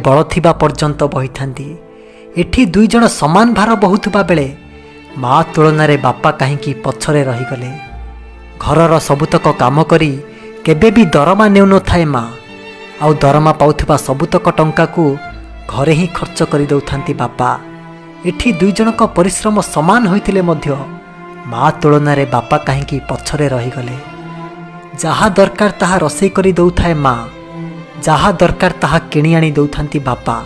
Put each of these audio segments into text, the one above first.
ବଳ ଥିବା ପର୍ଯ୍ୟନ୍ତ ବହିଥାନ୍ତି। ଏଠି ଦୁଇ ଜଣ ସମାନ ଭାର ବହୁଥିବା ବେଳେ ମା ତୁଳନାରେ ବାପା କାହିଁକି ପଛରେ ରହିଗଲେ? ଘରର ସବୁତକ କାମ କରି କେବେ ବି ଦରମା ନେଉନଥାଏ ମା, ଆଉ ଦରମା ପାଉଥିବା ସବୁତକ ଟଙ୍କାକୁ ଘରେ ହିଁ ଖର୍ଚ୍ଚ କରିଦେଉଥାନ୍ତି ବାପା। ଏଠି ଦୁଇ ଜଣଙ୍କ ପରିଶ୍ରମ ସମାନ ହୋଇଥିଲେ ମଧ୍ୟ ମା ତୁଳନାରେ ବାପା କାହିଁକି ପଛରେ ରହିଗଲେ? ଯାହା ଦରକାର ତାହା ରୋଷେଇ କରି ଦେଉଥାଏ ମା, ଯାହା ଦରକାର ତାହା କିଣି ଆଣି ଦେଉଥାନ୍ତି ବାପା।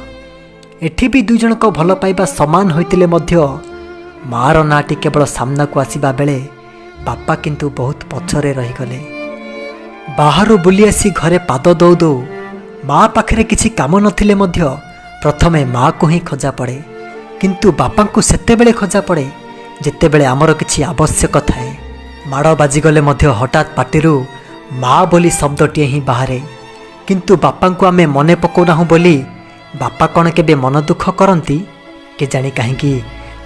ଏଠି ବି ଦୁଇ ଜଣଙ୍କ ଭଲ ପାଇବା ସମାନ ହୋଇଥିଲେ ମଧ୍ୟ ମାଆର ନାଁଟି କେବଳ ସାମ୍ନାକୁ ଆସିବା ବେଳେ ବାପା କିନ୍ତୁ ବହୁତ ପଛରେ ରହିଗଲେ। ବାହାରୁ ବୁଲି ଆସି ଘରେ ପାଦ ଦଉ ଦଉ ମା ପାଖରେ କିଛି କାମ ନଥିଲେ ମଧ୍ୟ ପ୍ରଥମେ ମାଆକୁ ହିଁ ଖୋଜା ପଡ଼େ, କିନ୍ତୁ ବାପାଙ୍କୁ ସେତେବେଳେ ଖୋଜା ପଡ଼େ ଯେତେବେଳେ ଆମର କିଛି ଆବଶ୍ୟକ ଥାଏ। ମାଡ଼ ବାଜିଗଲେ ମଧ୍ୟ ହଠାତ୍ ପାଟିରୁ ମା ବୋଲି ଶବ୍ଦଟିଏ ହିଁ ବାହାରେ, କିନ୍ତୁ ବାପାଙ୍କୁ ଆମେ ମନେ ପକାଉନାହୁଁ ବୋଲି ବାପା କ'ଣ କେବେ ମନ ଦୁଃଖ କରନ୍ତି? କେଜାଣି କାହିଁକି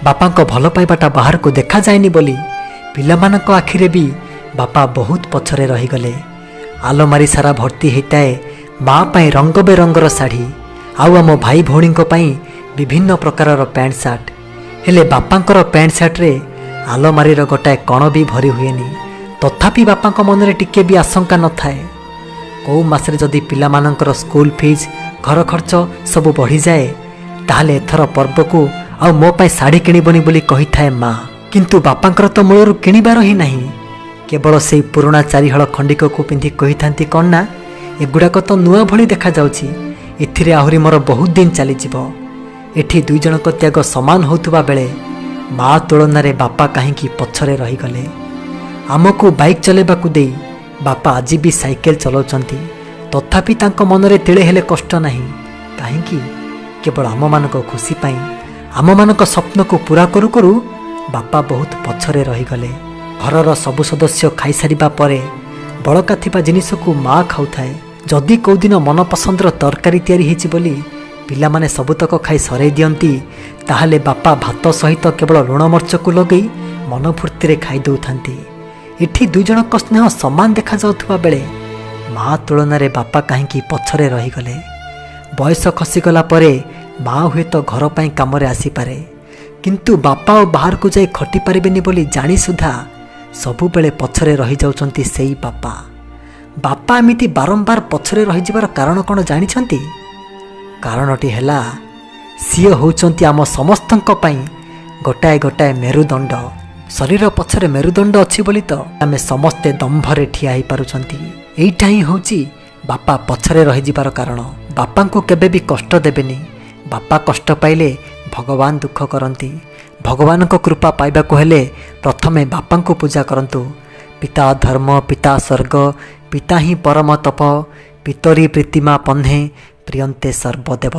ବାପାଙ୍କ ଭଲ ପାଇବାଟା ବାହାରକୁ ଦେଖାଯାଏନି ବୋଲି ପିଲାମାନଙ୍କ ଆଖିରେ ବି ବାପା ବହୁତ ପଛରେ ରହିଗଲେ। ଆଲମାରି ସାରା ଭର୍ତ୍ତି ହେଇଥାଏ ମା ପାଇଁ ରଙ୍ଗ ବେରଙ୍ଗର ଶାଢ଼ୀ, ଆଉ ଆମ ଭାଇ ଭଉଣୀଙ୍କ ପାଇଁ ବିଭିନ୍ନ ପ୍ରକାରର ପ୍ୟାଣ୍ଟ ସାର୍ଟ। ହେଲେ ବାପାଙ୍କର ପ୍ୟାଣ୍ଟ ସାର୍ଟରେ ଆଲମାରିର ଗୋଟାଏ କଣ ବି ଭରି ହୁଏନି। ତଥାପି ବାପାଙ୍କ ମନରେ ଟିକେ ବି ଆଶଙ୍କା ନଥାଏ। କେଉଁ ମାସରେ ଯଦି ପିଲାମାନଙ୍କର ସ୍କୁଲ ଫିଜ୍, ଘର ଖର୍ଚ୍ଚ ସବୁ ବଢ଼ିଯାଏ, ତାହେଲେ ଏଥର ପର୍ବକୁ ଆଉ ମୋ ପାଇଁ ଶାଢ଼ୀ କିଣିବନି ବୋଲି କହିଥାଏ ମା। କିନ୍ତୁ ବାପାଙ୍କର ତ ମୂଳରୁ କିଣିବାର ହିଁ ନାହିଁ। କେବଳ ସେଇ ପୁରୁଣା ଚାରିହଳ ଖଣ୍ଡିକକୁ ପିନ୍ଧି କହିଥାନ୍ତି କ'ଣ ନା, ଏଗୁଡ଼ାକ ତ ନୂଆ ଭଳି ଦେଖାଯାଉଛି, ଏଥିରେ ଆହୁରି ମୋର ବହୁତ ଦିନ ଚାଲିଯିବ। ଏଠି ଦୁଇ ଜଣଙ୍କ ତ୍ୟାଗ ସମାନ ହେଉଥିବା ବେଳେ ମା ତୁଳନାରେ ବାପା କାହିଁକି ପଛରେ ରହିଗଲେ? ଆମକୁ ବାଇକ୍ ଚଲାଇବାକୁ ଦେଇ ବାପା ଆଜି ବି ସାଇକେଲ ଚଲାଉଛନ୍ତି, ତଥାପି ତାଙ୍କ ମନରେ ତିଳେ ହେଲେ କଷ୍ଟ ନାହିଁ। କାହିଁକି? କେବଳ ଆମମାନଙ୍କ ଖୁସି ପାଇଁ। ଆମମାନଙ୍କ ସ୍ୱପ୍ନକୁ ପୂରା କରୁ କରୁ ବାପା ବହୁତ ପଛରେ ରହିଗଲେ। ଘରର ସବୁ ସଦସ୍ୟ ଖାଇସାରିବା ପରେ ବଳକା ଥିବା ଜିନିଷକୁ ମା ଖାଉଥାଏ। ଯଦି କେଉଁଦିନ ମନପସନ୍ଦର ତରକାରୀ ତିଆରି ହେଇଛି ବୋଲି ପିଲାମାନେ ସବୁତକ ଖାଇ ସରେଇ ଦିଅନ୍ତି, ତାହେଲେ ବାପା ଭାତ ସହିତ କେବଳ ଲୁଣ ମର୍ଚ୍ଚକୁ ଲଗେଇ ମନ ଫୁର୍ତ୍ତିରେ ଖାଇ ଦେଉଥାନ୍ତି। ଏଠି ଦୁଇ ଜଣଙ୍କ ସ୍ନେହ ସମାନ ଦେଖାଯାଉଥିବା ବେଳେ ମା ତୁଳନାରେ ବାପା କାହିଁକି ପଛରେ ରହିଗଲେ? ବୟସ ଖସିଗଲା ପରେ ମା ହୁଏତ ଘର ପାଇଁ କାମରେ ଆସିପାରେ, କିନ୍ତୁ ବାପା ଆଉ ବାହାରକୁ ଯାଇ ଖଟି ପାରିବେନି ବୋଲି ଜାଣି ସୁଦ୍ଧା ସବୁବେଳେ ପଛରେ ରହିଯାଉଛନ୍ତି ସେଇ ବାପା। ବାପା ଏମିତି ବାରମ୍ବାର ପଛରେ ରହିଯିବାର କାରଣ କ'ଣ ଜାଣିଛନ୍ତି? କାରଣଟି ହେଲା, ସିଏ ହେଉଛନ୍ତି ଆମ ସମସ୍ତଙ୍କ ପାଇଁ ଗୋଟାଏ ଗୋଟାଏ ମେରୁଦଣ୍ଡ। ଶରୀର ପଛରେ ମେରୁଦଣ୍ଡ ଅଛି ବୋଲି ତ ଆମେ ସମସ୍ତେ ଦମ୍ଭରେ ଠିଆ ହେଇପାରୁଛନ୍ତି। ଏଇଟା ହିଁ ହେଉଛି ବାପା ପଛରେ ରହିଯିବାର କାରଣ। ବାପାଙ୍କୁ କେବେ ବି କଷ୍ଟ ଦେବେନି। ବାପା କଷ୍ଟ ପାଇଲେ ଭଗବାନ ଦୁଃଖ କରନ୍ତି। ଭଗବାନଙ୍କ କୃପା ପାଇବାକୁ ହେଲେ ପ୍ରଥମେ ବାପାଙ୍କୁ ପୂଜା କରନ୍ତୁ। ପିତା ଧର୍ମ, ପିତା ସ୍ୱର୍ଗ, ପିତା ହିଁ ପରମ ତପ, ପିତରି ପ୍ରୀତିମା ପହ୍ନେ ପ୍ରିୟନ୍ତେ ସର୍ବଦେବ।